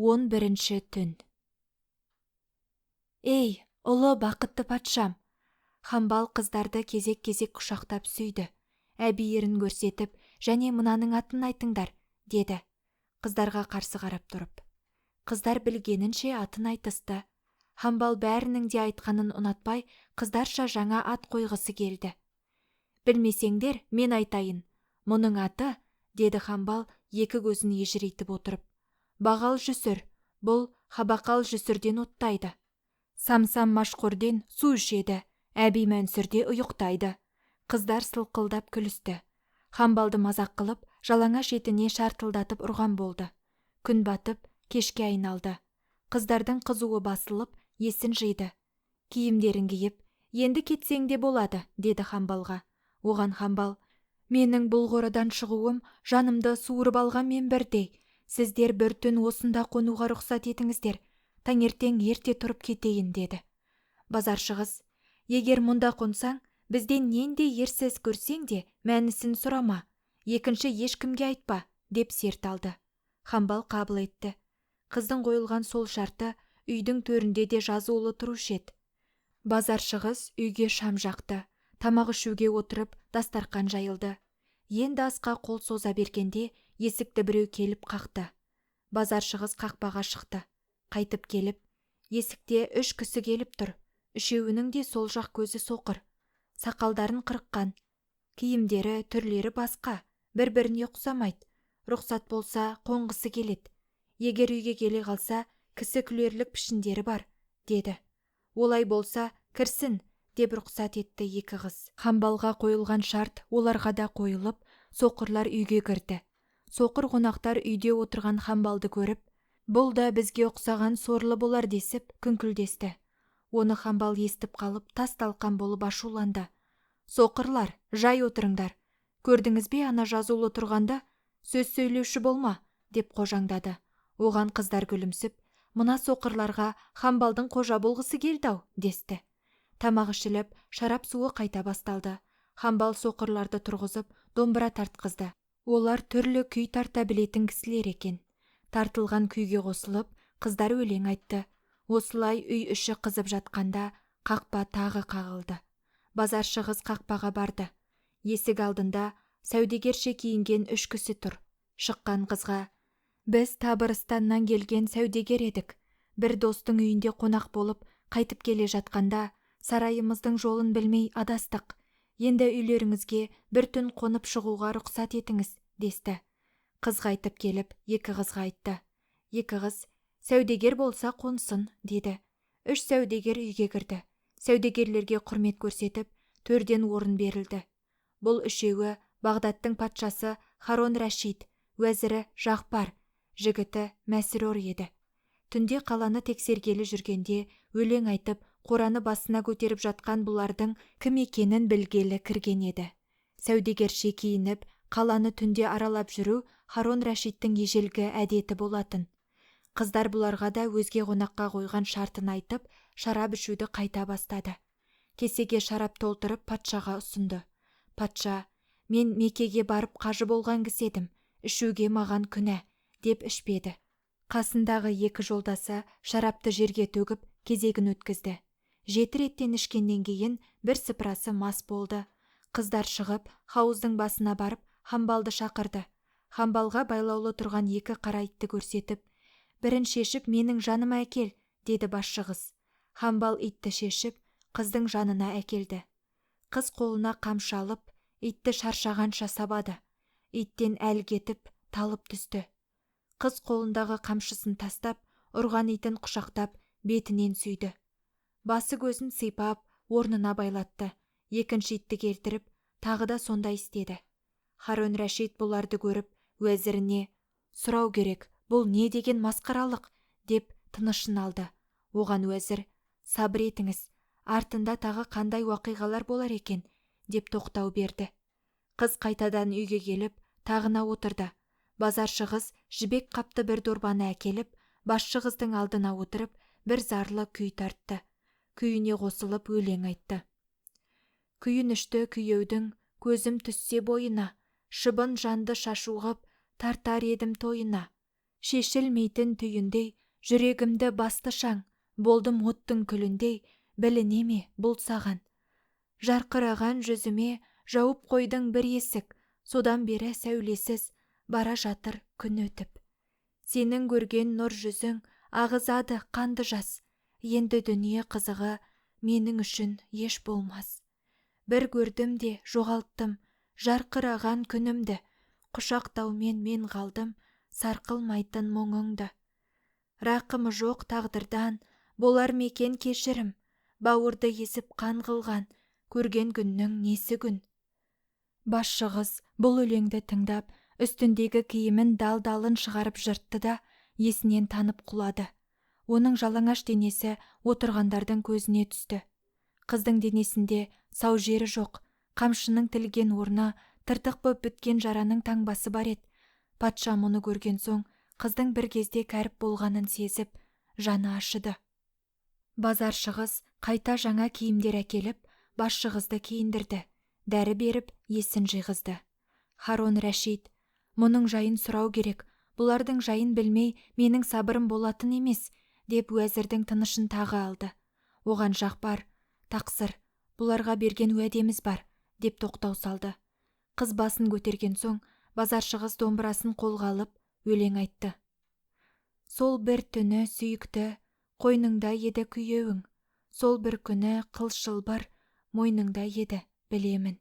11-түн. Ей, ұлы бақытты патшам! Ханбал қыздарды кезек–кезек құшақтап сүйді, Әби ерін көрсетіп: «Және мынаның атын айтыңдар», – деді, қыздарға қарсы қарап тұрып. Қыздар білгенінше атын айтысты. Ханбал бәрінің де айтқанын ұнатпай, қыздарша жаңа ат қойғысы келді. «Білмесеңдер, мен айтайын, мұның аты, – деді Ханбал екі көзін ежірейтіп отырып, – Бағал-Жүсір, бұл Хабақал Жүсірден оттайды. Самсам Машқүрден су ішеді, Әби Мәнсүрде ұйықтайды». Қыздар сылқылдап күлісті. Ханбалды мазақ қылып, жалаңаш етіне шартылдатып ұрған болды. Күн батып, кешке айналды. Қыздардың қызуы басылып, есін жиды. Киімдерін киіп: «Енді кетсең де болады», – деді Ханбалға. Оған Ханбал: «Менің бұл қорадан шығуым жанымды суырып алғанмен бірдей, сіздер бір түн осында қонуға рұқсат етіңіздер, таңертең ерте тұрып кетейін», – деді. Базаршы қыз: «Егер мұнда қонсаң, бізден нендей ерсі іс көрсең де, мәнісін сұрама, екінші ешкімге айтпа», – деп серт алды. Ханбал қабыл етті. Қыздың қойылған сол шарты үйдің төрінде де жазулы тұрушы еді. Базаршы қыз үйге шам жақты, тамақ ішуге отырып, дастарқан жайылды. Енді асқа қол соза бергенде, есікті біреу келіп қақты. Базаршы қыз қақпаға шықты. Қайтып келіп: «Есікте үш кісі келіп тұр, үшеуінің де сол жақ көзі соқыр. Сақалдарын қырыққан. Киімдері, түрлері басқа, бір-біріне ұқсамайды. Рұқсат болса, қонғысы келеді. Егер үйге келе қалса, кісі күлерлік пішіндері бар», – деді. «Олай болса, кірсін», – деп рұқсат етті екі қыз. Ханбалға қойылған шарт оларға да қойылып, соқырлар үйге кірді. Соқыр қонақтар үйде отырған Ханбалды көріп: «Бұл да бізге ұқсаған сорлы болар», – десіп күңкілдесті. Оны Ханбал естіп қалып, тас–талқан болып ашуланды: «Соқырлар, жай отырыңдар. Көрдіңіз бе ана жазулы тұрғанды? Сөз сөйлеуші болма!» – деп қожаңдады. Оған қыздар күлімсіп: «Мына соқырларға Ханбалдың қожа болғысы келді–ау», – десті. Тамақ ішіліп, шарап суы қайта басталды. Ханбал соқырларды тұрғызып, домбыра тартқызды. Олар түрлі күй тарта білетін кісілер екен. Тартылған күйге қосылып, қыздар өлең айтты. Осылай үй іші қызып жатқанда, қақпа тағы қағылды. Базаршы қыз қақпаға барды. Есік алдында сәудегерше киінген үш кісі тұр. Шыққан қызға: «Біз Табырыстаннан келген сәудегер едік. Бір достың үйінде қонақ болып, қайтып келе жатқанда, сарайымыздың жолын білмей адастық. Енді үйлеріңізге бір түн қонып шығуға рұқсат етіңіз», – десті. Қыз қайтып келіп, екі қызға айтты. Екі қыз: «Сәудегер болса қонсын», – деді. Үш сәудегер үйге кірді. Сәудегерлерге құрмет көрсетіп, төрден орын берілді. Бұл үшеуі Бағдаттың патшасы Харон Рәшит, уәзірі Жағпар, жігіті Мәсрор еді. Түнде қаланы тексергелі жүргенде өлең айтып, қораны басына көтеріп жатқан бұлардың кім екенін білгелі кірген еді. Сәудегерше киініп, қаланы түнде аралап жүру Харон Рәшиттің ежелгі әдеті болатын. Қыздар бұларға да өзге қонаққа қойған шартын айтып, шарап ішуді қайта бастады. Кесеге шарап толтырып патшаға ұсынды. Патша: «Мен Мекеге барып қажы болған кісі едім, ішуге маған күнә», – деп ішпеді. Қасындағы екі жолдасы шарапты жерге төгіп, кезегін өткізді. Жеті реттен ішкеннен кейін бірсыпырасы мас болды. Қыздар шығып, хауыздың басына барып, Ханбалды шақырды. Ханбалға байлаулы тұрған екі қара итті көрсетіп: «Бірін шешіп, менің жаныма әкел», – деді басшы қыз. Ханбал итті шешіп, қыздың жанына әкелді. Қыз қолына қамшы алып, итті шаршағанша сабады. Иттен әл кетіп, талып түсті. Қыз қолындағы қамшысын тастап, ұрған итін құшақтап, бетінен сүйді. Басы-көзін сипап, орнына байлатты. Екінші итті келтіріп, тағы да сондай істеді. Харон Рәшит бұларды көріп, уәзіріне: «Сұрау керек, бұл не деген масқаралық?» – деп тынышын алды. Оған уәзір: «Сабыр етіңіз, артында тағы қандай уақиғалар болар екен?» – деп тоқтау берді. Қыз қайтадан үйге келіп, тағына отырды. Базаршы қыз жібек қапты бір дорбаны әкеліп, басшы қыздың алдына отырып, бір зарлы күй тартты. Күйіне қосылып өлең айтты. Күйінішті күйеудің көзім түссе бойына, Шыбын жанды шашу ғып, тартар едім тойына. Шешілмейтін түйіндей, Жүрегімді басты шаң, Болдым оттың күліндей, Біліне ме бұл саған?.. Жарқыраған жүзіме Жауып қойдың бір есік, Содан бері сәулесіз, Бара жатыр күн өтіп. Сенің көрген нұр жүзің Ағызады қанды жас, Енді дүние қызығы Менің үшін еш болмас. Бір көрдім де жоғалттым, Жарқыраған күнімді, Құшақтаумен мен қалдым Сарқылмайтын мұңыңды. Рақымы жоқ тағдырдан Болар ма екен кешірім? Бауырды езіп қан қылған, Көрген күннің несі күн? Басшы қыз бұл өлеңді тыңдап, үстіндегі киімін дал–далын шығарып жыртты да, есінен танып құлады. Оның жалаңаш денесі отырғандардың көзіне түсті. Қыздың денесінде сау жері жоқ, қамшының тілген орны тыртық боп біткен жараның таңбасы бар еді. Патша мұны көрген соң, қыздың бір кезде кәріп болғанын сезіп, жаны ашыды. Базаршы қыз қайта жаңа киімдер әкеліп, басшы қызды киіндірді, дәрі беріп, есін жиғызды. Харон Рәшит: «Мұның жайын сұрау керек, бұлардың жайын білмей менің сабырым болатын емес», – деп уәзірдің тынышын тағы алды. Оған Жағпар: «Тақсыр, бұларға берген уәдеміз бар», – деп тоқтау салды. Қыз басын көтерген соң, базаршы қыз домбырасын қолға алып, өлең айтты. Сол бір түні сүйікті, Қойныңда еді күйеуің, Сол бір күні қыл шылбыр Мойныңда еді, білемін.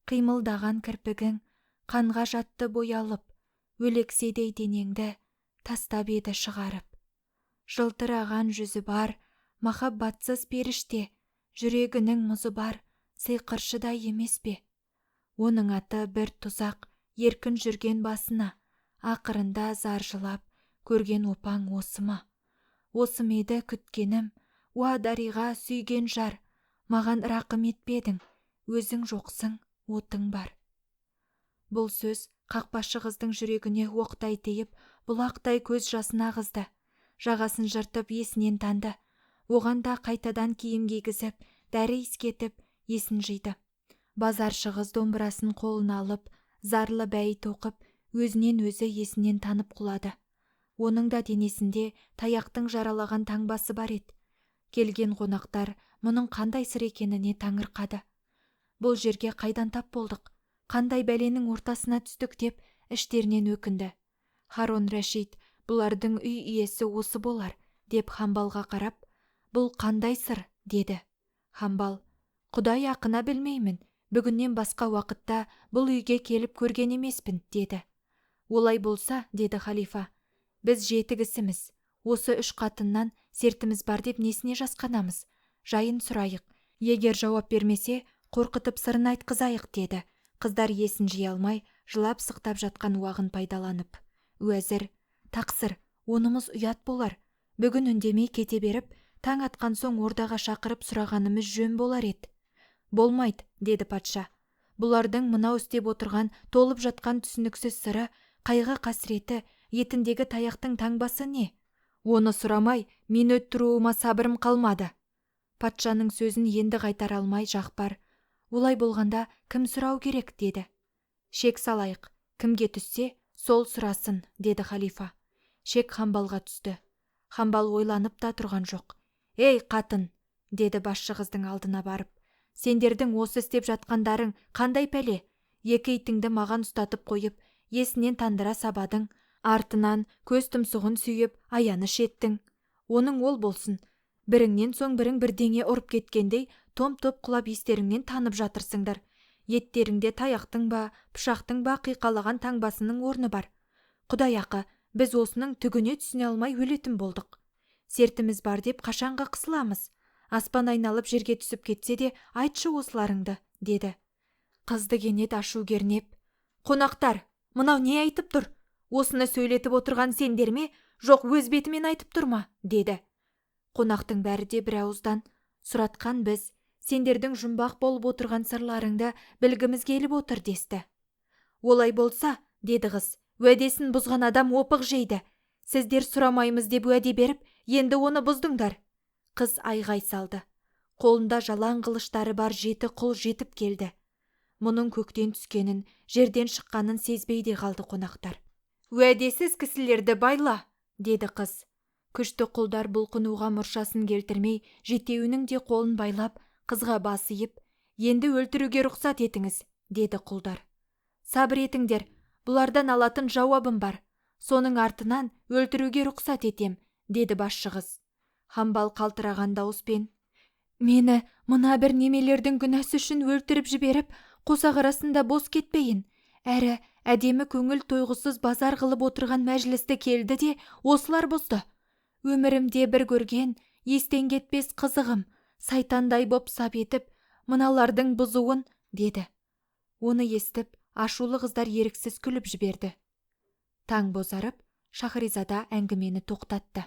Қимылдаған кірпігің Қанға жатты боялып, Өлекседей денеңді Тастап еді шығарып. Жылтыраған жүзі бар, Махаббатсыз періште, Жүрегінің мұзы бар, Сиқыршы да емес пе? Оның аты бір тұзақ, Еркін жүрген басына, Ақырында зар жылап, Көрген опаң осы ма? Осы ма еді күткенім, Уа, дариға, сүйген жар, Маған рақым етпедің, Өзің жоқсың, отың бар. Бұл сөз қақпашы қыздың жүрегіне оқтай тиіп, бұлақтай көз жасын ағызды. Жағасын жыртып есінен танды. Оған да қайтадан киім кигізіп, дәрі иіскетіп, есін жиды. Базаршы қыз домбырасын қолына алып, зарлы бәйіт оқып, өзінен өзі есінен танып құлады. Оның да денесінде таяқтың жаралаған таңбасы бар еді. Келген қонақтар мұның қандай сыр екеніне таңырқады. Бұл жерге қайдан тап болдық, қандай бәленің ортасына түстік деп іштерінен өкінді. Харон Рәшит: «Бұлардың үй иесі осы болар», – деп Хамбалға қарап: «Бұл қандай сыр?» – деді. Хамбал: «Құдай ақына білмеймін, бүгіннен басқа уақытта бұл үйге келіп көрген емеспін», – деді. «Олай болса, – деді халифа, – біз жеті кісіміз, осы үш қатыннан сертіміз бар деп несіне жасқанамыз, жайын сұрайық, егер жауап бермесе, қорқытып сырын айтқызайық», – деді. Қыздар есін жия алмай, жылап-сықтап жатқан уағын пайдаланып. Уәзір: «Тақсыр, онымыз ұят болар. Бүгін үндемей кете беріп, таң атқан соң ордаға шақырып сұрағанымыз жөн болар еді». «Болмайды, – деді патша. – Бұлардың мынау істеп отырған толып жатқан түсініксіз сыры, қайғы–қасіреті, етіндегі таяқтың таңбасы не? Оны сұрамай, минөт тұруыма сабырым қалмады». Патшаның сөзін енді қайтара алмай Жағпар: «Олай болғанда кім сұрау керек?» – деді. «Шек салайық, кімге түссе, сол сұрасын», – деді халифа. Шек Хамбалға түсті. Хамбал ойланып та тұрған жоқ. «Ей, қатын!» – деді басшы қыздың алдына барып. «Сендердің осы істеп жатқандарың қандай пәле? Екі итіңді маған ұстатып қойып, есінен тандыра сабадың, артынан көз тұмсығын сүйіп, аяныш еттің. Оның ол болсын, біріңнен соң бірің бірдеңе ұрып кеткендей топ–топ құлап естеріңнен танып жатырсыңдар. Еттеріңде таяқтың ба, пышақтың ба қиқалаған таңбасының орны бар. Құдай ақы, біз осының түгіне түсіне алмай өлетін болдық. Сертіміз бар деп қашанғы қысыламыз? Аспан айналып жерге түсіп кетсе де айтшы осыларыңды», – деді. Қызды кенет ашу кернеп: «Қонақтар, мынау не айтып тұр? Осыны сөйлетіп отырған сендер ме, жоқ өз бетімен айтып тұр ма?» – деді. Қонақтың бәрі де бір ауыздан: «Сұратқан біз, сендердің жұмбақ болып отырған сырларыңды білгіміз келіп отыр», – десті. «Олай болса, – деді қыз, – уәдесін бұзған адам опық жейді. Сіздер сұрамаймыз деп уәде беріп, енді оны бұздыңдар». Қыз айғай салды. Қолында жалаң қылыштары бар жеті құл жетіп келді. Мұның көктен түскенін, жерден шыққанын сезбей де қалды қонақтар. Уәдесіз кісілерді байла», – деді қыз. Күшті құлдар бұлқынуға мұршасын келтірмей жетеуінің де қолын байлап, қызға бас иіп: «Енді өлтіруге рұқсат етіңіз», – деді құлдар. «Сабыр етіңдер, бұлардан алатын жауабым бар, соның артынан өлтіруге рұқсат етем», – деді басшы қыз. Ханбал қалтыраған дауыспен: «Мені мына бір немелердің күнәсі үшін өлтіріп жіберіп, қосақ арасында бос кетпейін, әрі әдемі көңіл тойғысыз базар қылып отырған мәжілісті келді де осылар бұзды, өмірімде бір көрген, естен кетпес қызығым, сайтандай боп сап етіп, мыналардың бұзуын!» – деді. Оны естіп, ашулы қыздар еріксіз күліп жіберді. Таң бозарып, Шаһризада әңгімені тоқтатты.